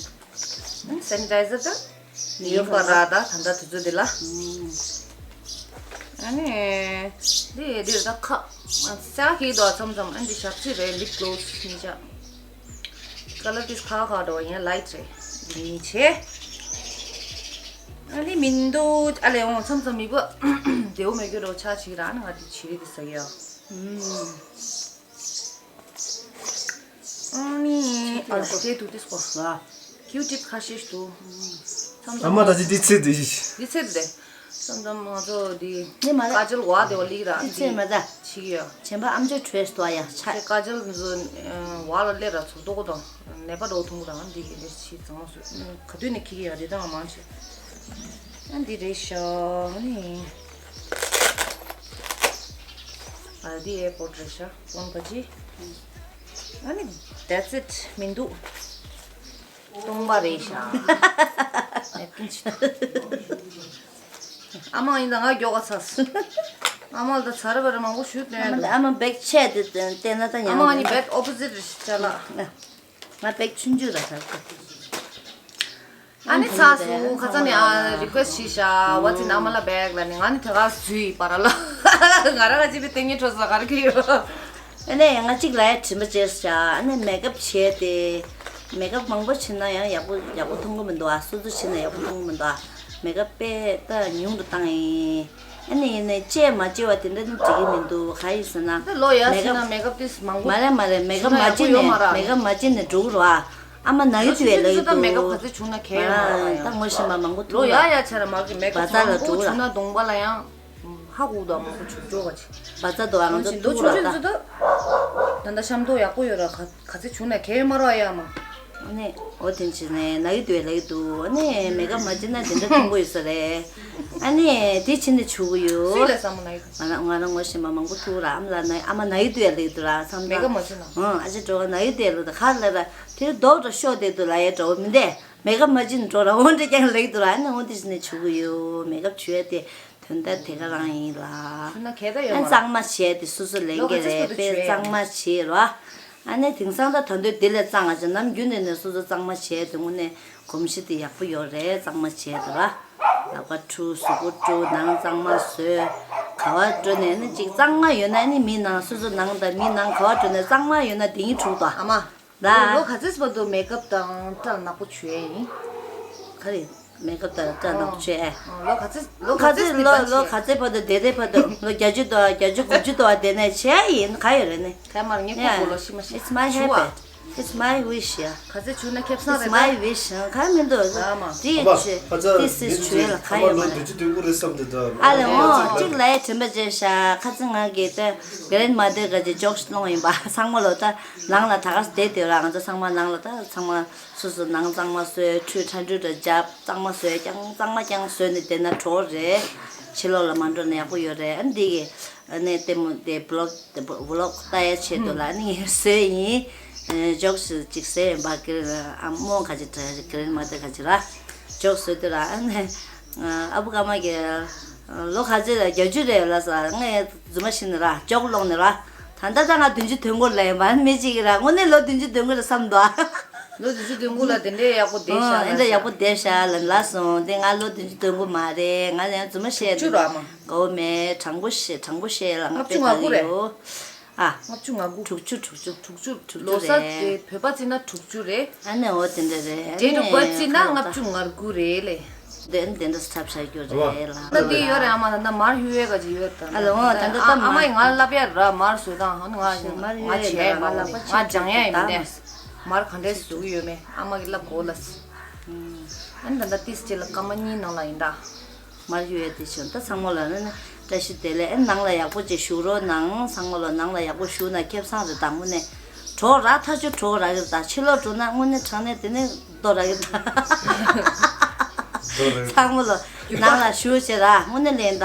སེ་ནི་ཊའི་ཛར་ད། ཡོད་པ་ར་ད་ད་ད་དུས་ཚོད་འདི་ལ། ཨ་ནི། འདི་འདིར་ད་ཁ། ས་ཁྱི་དོ་མཚམས་མཚམས་ཨ་འདི་ཞག་ཅིག་རེད། ལིབ་གློ་སི་ནི་ཆ། ཀ་ལར་ཏིས་ཁ་ཁ་འགྲོ་ཡིན་ལའིཊ་རེད། འདི་ནི་ཆེ། ཨ་ནི་མིན་འདུག་ཨ་ལས་འོང་མཚམས་མཚམས་མི་བུ། དེའུ་མེ་གི་རོ་ཆ་ཅིག་ར་ཨ་ནི་ང་འདི་བྱི་རི་འདི་ཟ་གི་ཡ། ཨ་ནི་ཨ་ལ་ཤེས་འདུག་ཏིས་པོ། ཀིའུ་ཊིབ་ཁ་ཤས་འདུག་མཚམས་མཚམས། ཨ་མ་ད་ཅི་འདི་ཚེ་འདི་ཞིག་འདི་ཚེ་འདི། མཚམས་མཚམས་ང་ཚོ་འདི། ནི་མ་རེད། ཀ་ཇལ་བ་དེ་བ་ལིག་ར་འདི་ཚེ་མ་ད། ཆིག་ཡ། ཆེན་པ་ཨམ་ཅོག་བྲོས་སྟོ་ཡ་ཆ། ཀ་ཇལ་འདི་ཚོ་བ་ལ་ལེ་ར་ཚོ་ཏོ་གོ་དང་ནད་པ་རོ་ཐུང་གོ་དང་འདི་གི་འདི་ཆི་ཚང་མ་སུ་ག་དུས་ནས་ཁི་གི་ཡ་རེད་དང་མང་ཆེ། ཨ་འདི་རེད་ཤག་ནི། ཨ་འདི་ཨེར་པོར་ཊི་རེད་ཤག་ཀོང་པ་ཅི། ཨ་ནི་that's it མི་འདུག་སྟོང་པ་རེད་ཤག་ནེབ་ཀིན་ཅི་འདུག་ཨ་མ་ཡིན་ད་ང་མགྱོགས་ག་ཚ་སོང་། ཨ་མ་ལ་ད་ཚ་ར་བ་ར་མང་པོ་ཞུས་ཨ་མ་ད་ཨ་མ་བེག་ཆད་དེ་བལྟས་ན་ད་ཨ་མ་ང་ཉམས་གཉིས་བེད་ཨོ་པོ་ཟིཊ་རེད་ཤག་ཅ་ལག་ང་བེག་ཆུང་ཆུང་ར་ཚ་ཚ། ཨ་ནི་ཚ་སུ་ཁ་ཚ་ནི་ཨ་རི་ཀུ་ཨེ་སི་ཊི་བྱས་ཤག་ཝ་ཚི་ན་མ་ལ་བེག་ལ་ནི་ང་ནི་དེ་ག་སུའི་པ་ར་ལ་ང་ར་ག་ཅི་བི་ཏེ་ངི་ཁྲོ་ས་ག་ར་གི་ཡོད། ཨ་ནི་ང་གཅིག་ལ་ཡ་དྲིན་པ་བརྗེད་ཤག་ཨ་ནི་མེག་ཨབ་བྱས་ཏེ། མེག་ཨབ་མང་པོ་བྱས་ན་ཡང་ཡག་པོ་ཡག་པོ་མཐོང་གི་མི་འདུག་ཨ་སོ་སོ་བྱས་ན་ཡག་པོ་མཐོང་གི་མི་འདུག་ཨ་མེག་ཨབ་དཔེ་ད་ཉུང་དུ་བཏང་ཡིན། ཨ་ནི་ཡིན་ནའི་བཅད་མ་བཅད་པ་དེ་འདྲ་ནི་འགྲིག་གི་མི་འདུག་ག་ཡིན་ཟེར་ན། ད་ལོ་ཡ་མེག་ཟེར་ན་ཨབ་མེག་ཨབ་དེ་མང་པོ་མ་རེད་མ་རེད་མེག་ཨབ་མ་བྱས་ན་ཡག་པོ་ཡོད་མ་རེད། མེག་ཨབ་མ་བྱས་ན་འགྲིག་རོ་ཨ། ཨ་མ་ན་གི་དུས་ལ་ཡོད་འདུག་མེག་ཨབ་ག་ཚོད་བྱུང་ན་གལ་ཡོད་མ་རེད་ཡང་། ད་ངོ་ཤེས་པ་མང་པོ་ཐུག་ལོ་ཡ་ཡ་ཆ་ར་མ་གི་མེག་ཨབ་བ་ཚ་ལ་མང་པོ་འགྲོ་ར། བྱུང་ན་གདོང་པ་ལ་ཡང་ཧ་གོ་འདུག་མང་པོ་བྱུང་འགྲོ་ག་ཅི། བ་ཚ་འདུག་ཨ་ང་ཚོ་ཐུག་ར་ད། ད་ལྟ་ཤམ་ཐོག་ཡག་པོ་ཡོད་ར་ག་ག་ཚོད་བྱུང་ན་གལ་ཡོད་མ་རེད་ཡ་མ། ཨ་ནི་འོ་དེ་བྱས་ནས་ན་གི་དུས་ལ་ཡོད་འདུག་ཨ་ནི་མེག་ཨབ་མ་བྱས་ན་དེ་འདྲ་མཐོང་གི་ཡོད་ས་རེད། ཨ་ནི་དེ་བྱས་ནས་བྱུག་གི་ཡོད། སུས་ལས་བསམ་བློ་ན་གི། ང་རང་ང་རང་ངོ་ཤེས་པ་མང་པོ་ཐུག་ར་ཨ་མ་ལ་ན་ཨ་མ་ན་གི་དུས་ལ་ཡོད་འདུག་ར་བསམ་མེག་ཨབ་མ་བྱས་ན། ཨང་ཨ་ཅེ་འགྲོ་ག་ན་གི་དུས་ལ་ད་ག་ལ་ར་དེ་རྡོག་འགྲོ་ཤོག་དེ་འདུག་ལ་ཡ་འགྲོ་མི་འདས། མེག་ཨབ་མ་བྱས་ན་འགྲོ་ར་འོ་འདྲ་ཀྱང་ལེགས་འདུག་ར་ཨ་ནི་འོ་འདི་བྱས་ནས་བྱུག་གི་ཡོད། མེག་ཨབ་བྱུག་ཡ་དེ་དོན་དག་དེ་ག་རང་ཡིན་ལ། ཨ་གཙང་མ་བྱས་ཏེ་སོ་སོ་ལེན་གི་རེད་དཔེ་གཙང་མ་བྱས་ར། ཨ་ནི་དེང་སང་ད་ད་འདོད་དེ་ལས་གཙང་ང་ཅག་ནམ་རྒྱུན་ནས་ནས་སོ་སོ་གཙང་མ་བྱས་དེ་དངོས་གནས་གོམས་གཤིས་དེ་ཡག་པོ་ཡོད་རེད་གཙང་མ་བྱས་དེ་ར། ལག་པ་འཁྲུ་གཟུགས་པོ་འཁྲུ་ནང་གཙང་མ་བཟོས། ག་བ་འགྲོ་ནས་ནི་ཅིག་གཙང་མ་ཡོད་ན་ནི་མི་ནང་སོ་སོ་ནང་དང་མི་ནང་ག་བ་འགྲོ་ནས་གཙང་མ་ཡོད་ན་དེ་ཉིད་འཁྲུག་ཏོ། ཨ་མ། ལ། ལོ་ག་ཚོད་བར་དུ་མེག་ཨབ་དང་སྐྲ་ནག་པོ་བྱུག་ཡས་ཡིན། ག་རེ། མེག་ཨབ་དང་སྐྲ་ནག་པོ་བྱུག་ཡས། ལོ་ག་ཚོད་ལོ་ག་ཚོད་ལོ་ལོ་ག་ཚོད་བར་དུ་དེ་དེ་བར་དུ་ལོ་བརྒྱད་ཅུ་དང་བརྒྱད་ཅུ་དགུ་ཅུ་དང་བར་དེ་ནས་བྱས་ཡིན་ག་ཡོད་རེད་ནི། ག་མར་ངས་ཁོ་གོ་ལོ་ཤི་མ་ཤི། It's my habit. It's my wish. ཡ། ག་ཚོད་བྱུག་ན་ཁེབས་སང་རེད་ད། It's my wish. ག་མི་འདུག་ཨ་མ། འདི་ཨ་མ། ཆེ། ཨ་ཙ། This is true. ལ་ཁ་ཡོད་མ་རེད། ཨ་ལས་འོ་གཅིག་ལ་ཡ་དྲན་པ་བརྗེད་ཤག་ཁ་ཚིག་ང་གི་ད་ག་རེན་མ་དེ་ག་ཅིག་ཇོག་སློང་ཡིན་པ་ཚང་མ་ལོ་ད་ནང་ལ་ད་ག་བསྡད་དེ་ར་ང་ཚོ་ཚང་མ་ནང་ལ་ད་ཚང་མ་སོ་སོ་ནང་གཙང་མ་བཟོས་ཁྲུས་ཁྲ་འགྲུལ་འདྲ་བརྒྱབ་གཙང་མ་བཟོས་ཀྱང་གཙང་མ་ཀྱང་བཟོས་ནས་བསྡད་ན་གྲོགས་རེད། ཕྱི་ལོགས་ལ་མ་འགྲོ་ན་ཡག་པོ་ཡོད་རེད། ཨ་འདི་གི་ཨ་ནས་ལྟད་མོ་དེ་བི་ལོག་དེ་བི་ལོག་ལྟ་ཡ་ཆེད་དུ་ལ་ཨ་ནི་བཟོས་ཡིན། ཇོག་སི་ཅིག་བཟོས་ཡིན་པ་གི་ཨ་མོ་ག་ཅིག་དྲ་གི་རེད་མ་དེ་ག་ཅིག་ར་ཇོག་བཟོས་དུས་ར་ཨ་ནི་ཨ་བུ་ཀ་མ་གི་ལོ་ག་ཅིག་ར་བརྒྱད་ཅུ་རེད་ལ་ས་ངས་རྫུན་མ་ཤི་ནི་ར་ཇོག་ལོག་ནི་ར་ད་ལྟ་ད་ང་བདུན་ཅུ་དོན་དགུ་ལ་ཡིན་པ་མི་གཅིག་གི་ར་དངོས་གནས་ལོ་བདུན་ཅུ་དོན་དགུ་རེད་བསམ་འདུག་ལོ་བདུན་ཅུ་དོན་དགུ་ལ་དེ་འདྲའི་ཡག་པོ་བསྡད་ཤག་ཨ་ལ་འདྲ་ཡག་པོ་བསྡད་ཤག་ལ་ལ་སོང་དེ་ང་ལོ་བདུན་ཅུ་དོན་དགུ་མ་རེད་ང་ཡང་རྫུན་མ་བཤད་དྲུག་ཅུ་ར་མ། གོ་མེད་དྲང་པོ་བཤད་དྲང་པོ་བཤད་ལ་ང་ལྔ་བཅུ་དཔེ་ང་དགའ་དགུ་གི་རེད། ཡོད། ཨ། ལྔ་བཅུ་ང་དགུ། དྲུག་ཅུ་དྲུག་ཅུ་དྲུག་ཅུ་དྲུག་ཅུ་ལོ་གསར་རེད། དེ་བོད་པ་བརྩིས་ན་དྲུག་ཅུ་རེད། ཨ་ནི་འོ་དེ་འདྲ་རེད། ཨ་ནི་Date of birth བརྩིས་ན་ཁ་ལོ་ལྔ་བཅུ་ང་དགུ་རེད་ལེ། དེ་ནི་དེ་འདྲ་ཐབས་ཤ་རྒྱུ་རེད་ལ། ད་དེ་ཡོད་རེད་ཨ་མ་ད་ལྟ་མར་ཧུ་ཝེ་ག་ཅིག་ཡོད་ད། ཨ་ལ་འོ་ད་ལྟ་ཨ་ཨ་མ་ཡིས་ང་ལ་ལབ་ཡ་ར་མར་བཟོས་དང་ཧ་ནི་ང་ང་བྱས་མ་ང་སྦྱང་ཡ་ཡིན་མི་འདས། མར་ག་འདྲས་བཟོ་གི་ཡོད་མེད་ཨ་མ་གིས་ལབ་གོ་ལ། ཨ་ནི་ད་ལྟ་ཏིས་ཅེ་ལ་སྐར་མ་གཉིས་ནང་ལ་ཡིན་ད། མར་ཡོད་དེ་བྱུང་ད་ཚང་མ་ལ་ནི་བཀྲ་ཤིས་བདེ་ལེགས་ཨེ་ནང་ལ་ཡག་པོ་ཅིག་བཞུགས་རོགས་གནང་ཚང་མ་ལ་ནང་ལ་ཡག་པོ་བཞུགས་ན་ཁེབས་སང་རེད་ད་དངོས་གནས་གྲོགས་ར་ཐག་ཆོད་གྲོགས་ར་གི་རེད་ད་ཕྱི་ལོགས་འགྲོ་ན་དངོས་གནས་དྲང་གནས་དེ་ནས་ལྟོ་ར་གི་རེད་ད་ཚང་མ་ལ་ནང་ལ་བཞུགས་བྱེད་ར་དངོས་གནས་ལན་ད་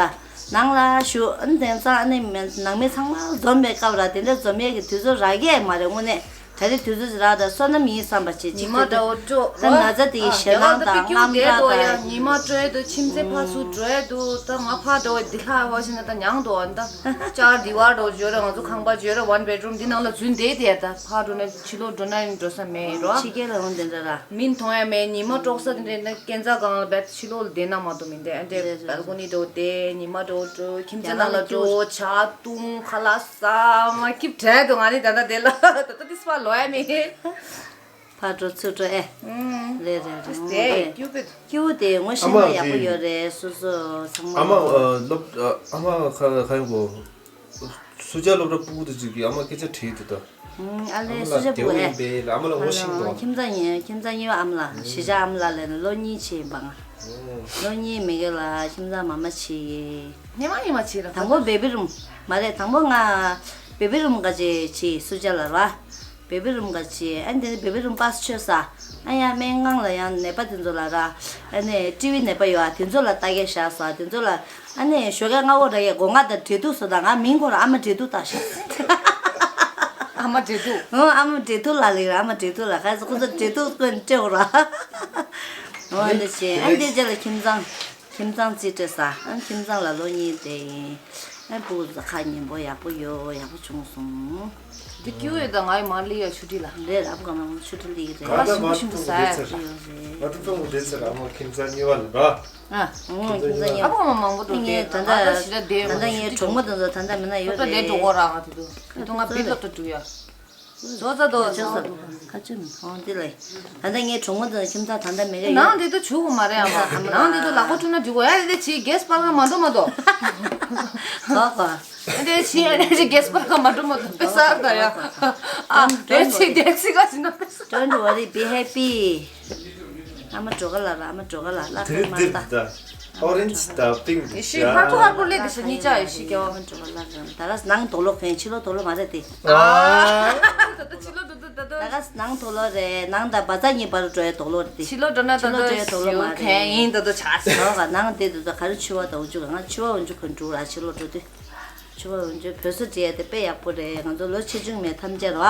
ནང་ལ་བཞུགས་ཨ་ནི་དེང་སང་ཨ་ནི་ནང་མི་ཚང་མ་འཛོམས་པའི་སྐབས་ར་དེ་འདྲ་འཛོམས་ཡས་ཀྱི་དུས་ཚོད་རག་གི་མ་རེད་དངོས་གནས། ད་རེས་དུས་ཚོད་ཅིག་རག་ད་བསོད་ནམས་ཡིན་བསམ་པ་བྱེད་ཉི་ཅིག་མ་ཁྱོད་འདྲ་བོ་སྤྲོ་ད་ན་ཚ་དེ་ཡི་ཞེད་སྣང་དང་དངངས་སྐྲག་དང་། ཉི་མ་སྤྲོ་ཡ་འདུག་ཁྱིམ་མཚེས་ཕར་ཚུར་འགྲོ་ཡ་འདུག་ད་ང་ཕར་འགྲོ་བའི་འདི་ལྷག་བ་ཞིག་ན་ད་མྱང་འདུག་ཨ་ད་ཅར་དི་ཝར་འགྲོ་བརྗོད་ར་ང་ཚོ་ཁང་པ་བརྗོད་ར་one bedroom འདི་ནང་ལ་འཛུལ་བསྡད་དེ་ད་ཕར་འགྲོ་ན་ཕྱི་ལོགས་འགྲོ་ན་ཡང་འགྲོ་ས་མེད་རོ། ཕྱི་རྒྱལ་ལ་འོང་དེ་འདྲ་ར། མི་མཐོང་ཡ་མེད་ཉི་མ་དཀྲོག་ས་དེ་འདྲ་ན་སྐས་འཛེག་སྒང་ལ་བས་ཕྱི་ལོགས་ལ་བསྡད་ན་མ་གཏོགས་མི་འདུག་ཨ་འདྲ་རེད་རེད། བལ་ཀོ་ནི་འགྲོ་བསྡད་ཉི་མ་འགྲོ་འགྲོ་ཁྱིམ་མཚེས་ནང་ལ་འགྲོ་ཇ་བཏུང་ཁ་ལག་ས་མ་ཁྱིབ་བྲལ་འདུག་ང་ནི་ད་ལྟ་དེ་ལ་ད་ལྟ་དེ་སྤ་ལོ་ཡ་མེད། ཕར་འགྲོ་ཚུར་འགྲོ་ཨེ། ཨུམ། ལེ་རེ་རེ་ཨ་ངོ་སྟེ་པེ། སྐྱུ་པེ། སྐྱུ་དེ་ངོ་ཤེས་ན་ཡག་པོ་ཡོད་རེད་སོ་སོ་ཚང་མ། ཨ་མ་ཨ་སློབ་ཨ་མ་ཁ་ཁ་ཡོང་གོ། སུ་ཇཱ་སློབ་གྲྭ་ཕྲུ་གུ་དེ་ཅིག་གིས་ཨ་མ་སྐད་ཆ་དྲིས་འདུག་ད། ཨུམ་ཨ་ལེ་སུ་ཇཱ་ཕྲུ་གུ་ཨེ། ཨ་མ་ལ་ངོ་ཤེས་འདུག་ཁྱིམ་ཚང་ཡིན་ཁྱིམ་ཚང་གཉིས་པ་ཨ་མ་ལགས་གཞིས་ཆགས་ཨ་མ་ལགས་ལས་ནས་ལོ་གཉིས་ཕྱིན་ཡིན་པ་ང་། ལོ་གཉིས་མི་དགེ་ལ་ཁྱིམ་ཚང་མ་མ་ཕྱིན་ཡིན། ཉི་མ་ཉི་མ་ཕྱིན་ར། དང་པོ་བེ་བི་རུམ་མ་རེད་དང་པོ་ང་བེ་བི་རུམ་ག་ཅེ་ཕྱིན་སུ་ཇཱ་ལ་ར། བེ་བི་རུམ་ག་ཅི་ཨ་ནི་དེ་ནི་བེ་བི་རུམ་པཱས་མཆོད་ས། ཨ་ཡ་སྨན་ཁང་ལ་ཡང་ནད་པ་དེ་ཚོ་ལ་ར། ཨ་ནི་ཊི་བི་ནད་པ་ཡོད་ཨ་དེ་ཚོ་ལ་ལྟ་གས་བཞག་ས་དེ་ཚོ་ལ། ཨ་ནི་ཞོགས་ཀས་སྔ་པོ་ར་ཡས་སྒོ་ང་དང་འབྲེལ་གཏུག་བཟོ་དང་ང་མིང་ཁོ་ར་ཨ་མ་འབྲེལ་གཏུག་བཏགས་ཤག་ཨ་མ་འབྲེལ་གཏུག་ཨོ་ཨ་མ་འབྲེལ་གཏུག་ལ་ལེགས་ར་ཨ་མ་འབྲེལ་གཏུག་ལ་ཁ་ས་ཁོ་ཚོ་འབྲེལ་གཏུག་ཀུན་སྤྲད་འོ་ར། ཨོ་འདི་བྱས་ཨ་འདི་རྗེས་ལ་ཁྱིམ་ཚང་། ཁྱིམ་ཚང་རྩིས་སྤྲད་ས། ཨ་ཁྱིམ་ཚང་ལ་ལོ་གཉིས་དེ་ཡིན། ཨ་སྤུ་གུ་ཁ་ཉན་པོ་ཡག་པོ་ཡོད་ཡག་པོ་བྱུང་སོང་། འདི་སྐྱིད་པོ་ཡོད་ད་ང་ཡི་མར་ལི་ཡ་ཆུ་ཁྲི་ལ། རེད་ཨ་ཕོ་ག་མང་ཆུ་ཁྲི་ལི་རེད། ང་ད་མ་ཐུག་གོ་བསྡད་ཚར། ཡོད་རེད། ང་ད་ཐུག་གོ་བསྡད་ཚར་ཨ་མ་ཁྱིམ་ཚང་གཉིས་པ་ལ་ར། ཨ་ཨོ་ཁྱིམ་ཚང་གཉིས་པ། ཨ་ཕོ་མ་མང་པོ་འགྲོ་ངས་བསྡད་ད་ང་ད་ལྟ་ཞི་ལ་བསྡད་ད་ལྟ་ངའི་གྲོགས་མོ་དེ་ཚོ་ད་ལྟ་མི་ན་ཡོད་རེད། ད་ལྟ་འགྲོ་གོ་ར་ང་དེ་དུ་དེ་དུ་ང་བི་ལོག་ཏུ་འགྲོ་ཡ། བཟོ་ས་དོ་བཟོ་ས་དོ། ཁ་ཆེམས་ཧོང་དེ་ལས། ད་ལྟ་ངའི་གྲོགས་མོ་དང་ཁྱིམ་ཚང་ད་ལྟ་མེད་ཀ་ཡོད། ནང་དེ་དུ་བྱུག་གོ་མ་རེད་ཨ་མ། ནང་དེ་དུ་ལག་པ་བཀྲུས་ན་འགྲིག་གོ་ཡ་དེ་ཅི་གེ་སི་པར་ཁ་མ་འགྲོ་མ་དོ། གོ་གོ། དེ་ཅི་ཡ་དེ་ཅི་གེ་སི་པར་ཁ་མ་འགྲོ་མ་དོ་དཔེ་གསར་ད་ཡ། ཨ་དེ་ཅི་དེ་ཅི་ག་ཅི་ན་དཔེ་གསར། Don't worry, be happy. ཨ་མ་འགྲོ་ག་ལ་ར་ཨ་མ་འགྲོ་ག་ལ་ལ་དེ་ཁ་མ་དེ་ལྟ། ད་ཨོ་རེན་ཇི་དང་པིང་ཀི་ཡེ་ཤི་ཕར་ཚུར་ཧར་པོ་སླེབས་དེ་ཤ་གཉིས་ཆ་ཡེ་ཤི་སྐྱེ་བ་མ་འགྲོ་བ་ལ་རང་ད་ག་ནང་དོག་ལོ་གན་ཕྱི་ལོ་དོག་ལོ་མ་རེད་དེ། ཨ། ད་ལྟ་ཕྱི་ལོ་འགྲོ་དུས་ད་ལྟ། ད་ག་ནང་དོག་ལོ་རེད་ནང་དང་བ་ཚ་གཉིས་བར་འགྲོ་ཡ་དོག་ལོ་རེད་དེ། ཕྱི་ལོ་འགྲོ་ན་ད་ཕྱི་ལོ་ལྟ་འགྲོ་ཡ་དོག་ལོ་མ་རེད། གན་ཡིན་ད་ལྟ་ཆ་ཟེར། ད་ག་ནང་དེ་དུས་ད་ག་རེ་ཕྱི་བ་དང་འུ་ཅུ་ག་ང་ཕྱི་བ་འུ་ཅུ་ག་འགྲོ་ར་ཕྱི་ལོ་འགྲོ་དུས། ཕྱི་བ་འུ་ཅུ་བོད་སོ་བྲིས་ཡ་དེ་དཔེ་ཡག་པོ་རེད་ང་ཚོ་ལོ་ཆེ་ཆུང་མེད་ཐམས་ཅད་ར།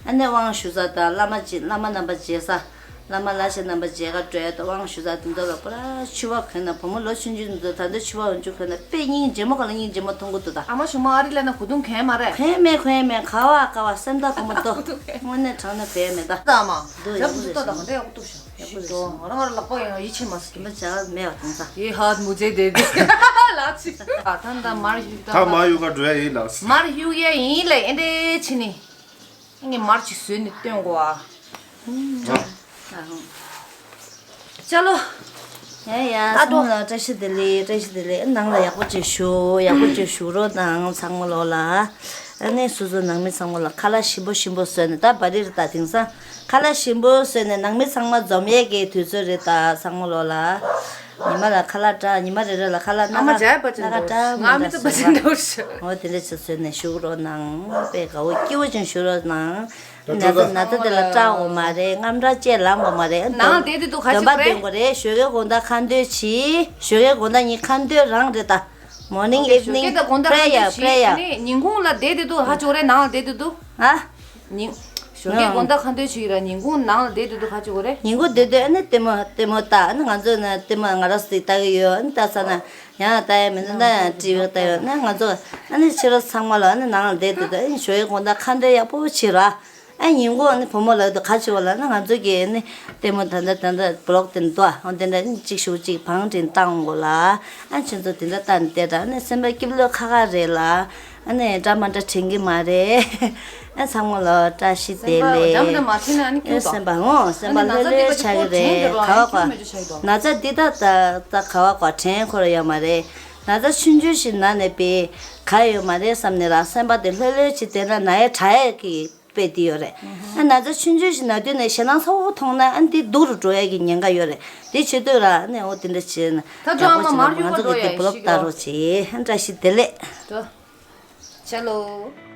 ཨ་ནེ་དབང་ཞུ་ས་དང་བླ་མ་ཅི་བླ་མ་རྣམ་པ་མཇལ་ས། བླ་མ་ལྷ་ཆེན་རྣམ་པ་མཇལ་ཁ་འགྲོ་ཡ་དང་དབང་ཞུ་ས་དེ་ཚོ་ལ་པུ་ར་ཕྱུ་པ་གོན་ན་བུ་མོ་ལོ་ཆུང་ཆུང་དེ་ཚོ་ད་ལྟ་ཕྱུ་པ་འོན་ཆུ་གོན་ན་དཔེ་སྙིང་རྗེ་མོ་ག་ལ་སྙིང་རྗེ་མོ་མཐོང་གི་འདུག་ད། ཨ་མ་ཞུ་མ་ཨ་རི་ལ་ན་གོ་དུང་གོན་མ་རེད། གོན་མེད་གོན་མེད་ག་བ་ག་བ་སེམས་ཐག་གོ་མ་གཏོགས་དངོས་གནས་དྲང་གནས་གོན་མེད་ད། ད་ཨ་མ་ཡག་པོ་རེད་ད་ད་ག་འདྲ་ཡག་པོ་འདུག་ཤག་ཡག་པོ་རེད། ང་རང་ང་རང་ལག་པ་ཡང་ཡིད་ཆེས་མ་སོང་། རྒྱུ་མ་བྱ་བ་མེད་བ་དེང་སང་། ཡེ་ཧ་མུ་ཇེ་དེ་དེ་ལ་ཅི་ད་ད་མར་ཡུག་ད་ད་མར་ཡུག་ག་འགྲོ་ཡ་ཡིན་ལགས། མར་ཡུག་ཡ་ཡིན་ལ་ཨེ་འདྲ་ཕྱི་ནི། ངས་མར་ཅིག་བཟོས་ནས་སྟོན་དགོས་ཨ། ཨ་ཧུང་། ཅ་ལོ། ཡ་ཡ་ཨ་ཏོ། སོང་ལ་བཀྲ་ཤིས་བདེ་ལེགས་བཀྲ་ཤིས་བདེ་ལེགས་ནང་ལ་ཡག་པོ་ཅིག་བཞུགས་ཡག་པོ་ཅིག་བཞུགས་རོགས་གནང་ཚང་མ་ལོག་ལ། ཨ་ནི་སོ་སོ་ནང་མི་ཚང་མ་ལ་ཁ་ལག་ཞིམ་པོ་ཞིམ་པོ་བཟོས་ནས་ད་བ་རི་རི་ད་དེང་སང་ཁ་ལག་ཞིམ་པོ་བཟོས་ནས་ནང་མི་ཚང་མ་འཛོམས་ཡས་ཀྱི་དུས་ཚོད་རེད་ད་ཚང་མ་ལོག་ལ། ཉི་མ་ལ་ཁ་ལག་འདྲ་ཉི་མ་རེ་རེ་ལ་ཁ་ལག་སྣ་ཁ་སྣ་ཁ་འདྲ་མི་འདྲ་བཟོས་ན། འོ་དེ་འདྲ་ཅིག་བཟོས་ནས་བཞུགས་རོགས་གནང་། དཔེ་དགའ་བོ་སྐྱིད་པོ་ཅིག་བཞུགས་རོགས་གནང་། ན་ཚ་ན་ཚ་དེ་ལ་སྐྲག་དགོས་མ་རེད། རྔམ་སྐྲག་ཅེས་ལངས་དགོས་མ་རེད། ནང་བསྡད་དུས་ཁ་ཅིག་འདོན་པ་འདོན་དགོས་རེད། ཞོགས་ཀའི་དགོང་དག་ཁ་འདོན་བྱེད། ཞོགས་ཀའི་དགོང་དག་ཉིན་ཁ་འདོན་རང་རེད་ད། Morning evening prayer prayer. ཉིན་གུང་ལ་བསྡད་དུས་ཁ་ཅིག་རེད་ནང་ལ་བསྡད་དུས། ཨ། ཉིན། ཞོགས་ཀའི་དགོང་དག་ཁ་འདོན་བྱེད་ཀྱི་ར་ཉིན་གུང་ནང་ལ་བསྡད་དུས་ཁ་ཅིག་རེད། ཉིན་གུང་བསྡད་དུས་ཨ་ནི་ལྟད་མོ་ལྟད་མོ་ལྟ་ཨ་ནི་ང་ཚོ་ནི་ལྟད་མོ་ང་རང་ཚོ་ལྟ་གི་ཡོད་ཨ་ནི་ལྟ་ས་ན། ཡང་ལྟ་ཡ་མི་འདུག་ན་ཡང་ཊི་ཝི་ལྟ་ཡོད་ན་ང་ཚོ་ཨ་ནི་ཕྱི་རོལ་ཚང་མ་ལ་ཨ་ནི་ནང་ལ་བསྡད་དུས་ཨ་ནི་ཞོགས་ཀའི་དགོང་དག་ཁ་འདོན་ཡག་པོ་བྱེད་ར། ཨ་ཉིན་གུང་ཨ་ནི་བུ་མོ་ལགས་དུ་ག་བྱེད་པ་ལ་ཨ་ནི་ང་ཚོ་གི་ཨ་ནི་ལྟད་མོ་ད་ལྟ་ད་ལྟ་བི་ལོག་དེ་འདུག་ཨ་དེ་འདྲ་ཨ་ནི་གཅིག་ཞུ་གཅིག་བང་དྲིན་བཏང་དགོས་ལ་ཨ་ཁྱེད་ཚོ་དེ་འདྲ་ལྟ་ནས་བསྡད་ར་ཨ་ནི་སེམས་པ་སྐྱིད་ལོས་ཁ་ཁ་རེད་ལ། ཨ་ནི་འདྲ་མ་འདྲ་དྲན་གི་མ་རེད། ཨ་ཚང་མ་ལ་བཀྲ་ཤིས་བདེ་ལེགས། སེམས་པ་འོ་སེམས་པ་ལྷོད་ལྷོད་ཆགས་ཀྱི་རེད། ག་བ་ག་ན་ཚ་འདི་ད་ད་ད་ག་བ་ག་དྲན་ཁོ་ར་ཡོད་མ་རེད། ན་ཚ་ཆུང་ཆུང་ཞིག་ན་ནས་པའི་ག་ཡོད་མ་རེད་བསམ་ནས་ར་སེམས་པ་དེ་ལྷོད་ལྷོད་ཅིག་བསྡད་ན་ན་ཡ་དྲག་ཡ་གི་དཔེ་དེ་ཡོད་རེད། ཨ་ན་ཚ་ཆུང་ཆུང་ཞིག་ན་དུས་ནས་ཞེད་སྣང་ཚ་བོ་མཐོང་ན་ཨ་འདི་སྡུག་རུ་འགྲོ་ཡ་གི་ཉེན་ཁ་ཡོད་རེད། དེ་བྱེད་དུས་ར་ཨ་ནི་འོ་དེ་འདྲ་བྱེད་ན་ད་ཡག་པོ་བྱེད་ན་ང་ཚོ་གི་དེ་བི་ལོག་ལྟ་རོགས་བྱེད། ཨ་བཀྲ་ཤིས་བདེ་ལེགས། ད། ཆ་ལོ།